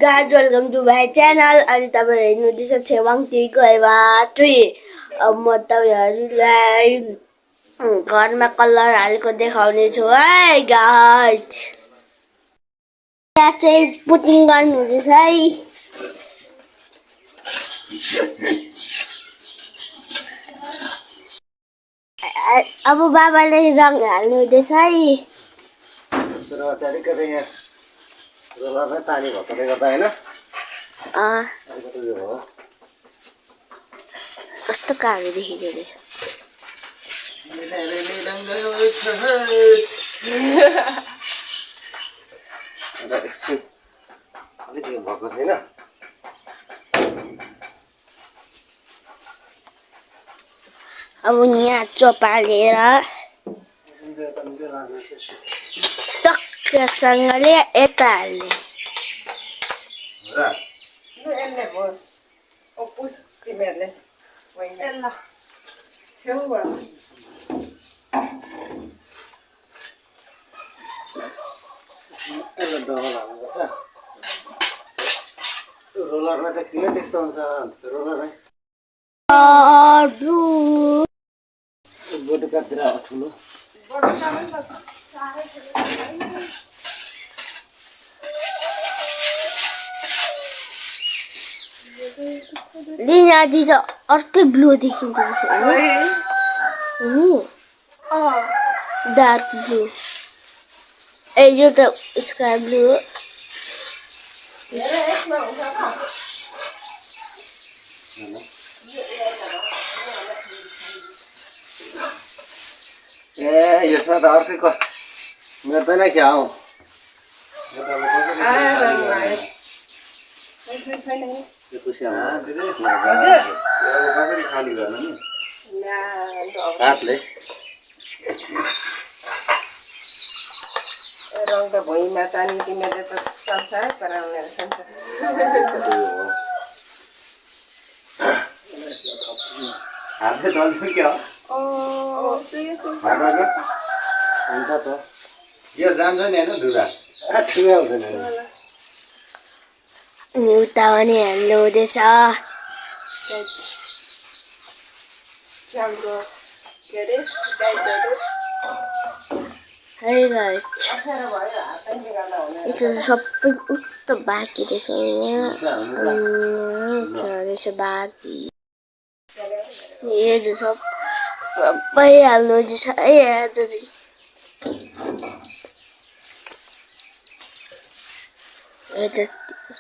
Guys, welcome to my channel. अनि तपाईहरु हेर्नुहुँदैछ छेवाङ टीको एवा 3 अब म तपाईहरुलाई घरमा कलर हालेको देखाउने छु है गाइस। यहाँ चाहिँ पुटिङ गर्नुहुँदैछ है। अब बाबाले रङ हाल्नुहुँदैछ है। सुरुवातै कतै यहाँ रोलरमा पानी भएकोले गर्दा हैन अलिकति हो कस्तो कालो देखिँदो रहेछ। अलिकति भएको छैन। अब यहाँ चोपालेर टक्कसँगले यता हाल्ने। रोलरमा त किन त्यस्तो हुन्छ रोलरमा बोटुकातिर ठुलो लिना दिदा अर्कै ब्लू देखिन्छ नि डार्क ब्लू ए यो त स्काई ब्लू ए यसमा त अर्कैको मिल्दैन क्या हौ खाली गर्न नि हातले रङ त भुइँमा तानी तिमीले त संसार पराउने संसार हातले दल्नु क्या हुन्छ त यो जान्छ नि होइन धुरा ठुलो हुँदैन उता पनि हाल्नु हुँदैछ। हाम्रो के अरे गाईहरू है गाइस यो सबै उस्तो बाँकी रहेछ यहाँ रहेछ बाँकी यो सबै हाल्नु हुँदैछ है आजदेखि।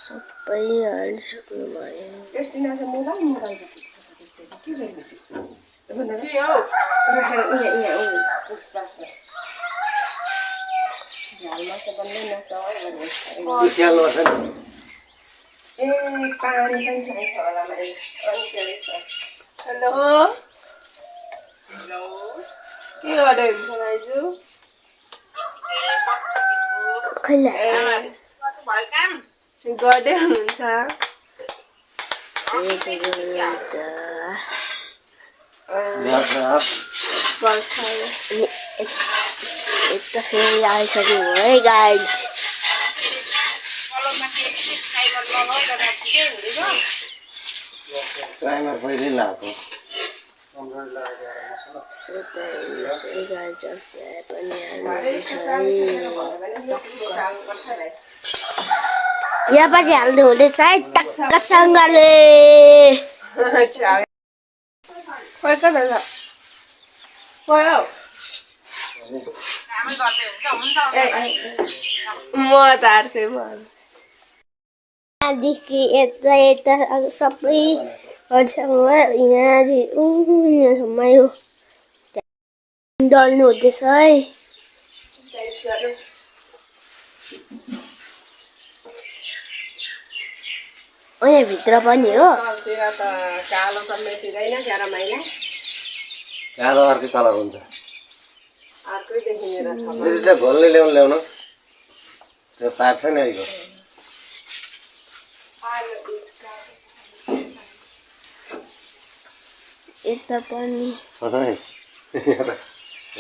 सबै हालिसक्नु भयो। हेलो के गर्दै दाजु खैला गर्दै हुनुहुन्छ एक त फेरि आइसक्नु हो है गाइस। प्राइमर पहिले लगाएको यहाँ पनि हाल्नु हुँदैछ है टक्कसँगले। म त हार्थे यहाँदेखि यता यता सबै यहाँसम्म यो दल्नु हुँदैछ है। यहाँ भित्र पनि हो कालो त मेटिँदैन ग्यारा महिना कालो अर्कै कलर हुन्छ अर्कै देखिने रहेछ फेरि चाहिँ घोल्ने ल्याउनु त्यो पार्छ नि अहिलेको यता पनि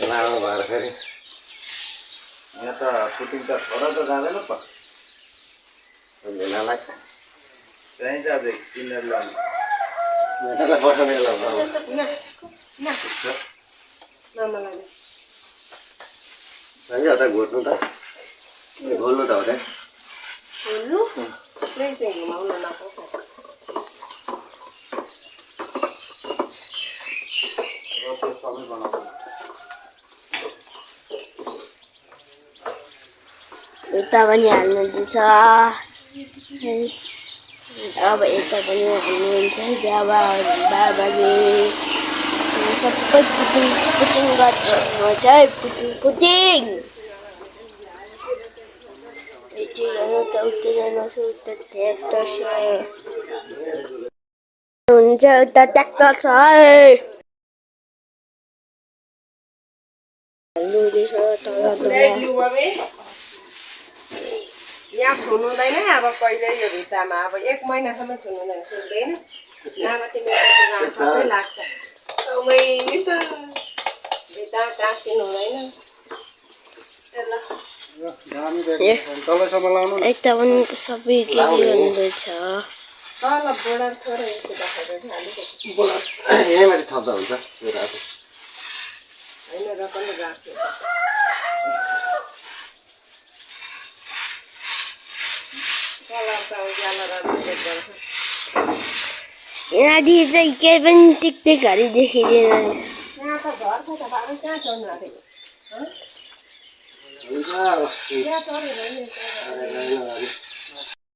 लामो भएर फेरि यहाँ त पुटिङ त छोरा त जाँदैन त भेनालाई चाहिन्छ अझै किनेर ल्याउनु भेनालाई पठाउने बेला मामालाई चाहिन्छ त घोट्नु त घोल्नु त हो त बोल्नु चाहिँ घुमाउन नपाउँछ सबै बनाउँछु यता पनि हाल्नुहुन्छ अब यता पनि हाल्नुहुन्छ बाबाले सबै पुटिङ गर्नुहुन्छ है पुटिङ यति जानु त उता जानु छ उता ट्र्याक्टर छ हुन्छ उता ट्र्याक्टर छ है हाल्नुहुँदैछ तल यहाँ छुनु हुँदैन अब कहिले यो भित्तामा अब 1 महिनासम्म छुनु हुँदैन छुँदैन नभए तिमीलाई सबै लाग्छ मैले त भित्ता टाँसिनु हुँदैन तलसम्म लाउनु यता पनि सबै के गर्नुहुँदैछ तल बोर्डर थोरै यस्तो देखाइदिन्छ अलिकति यहीँ माथि थप्दा हुन्छ यो रातो होइन र पनि राख्छु कलर त उज्यालो र सेट गर्छ यहाँदेखि चाहिँ केही पनि टिक्दै घरि देखिँदैन यहाँ त घर छ त बाबा कहाँ चढ्नु आएको हुन्छ त्यहाँ चढ्यो भने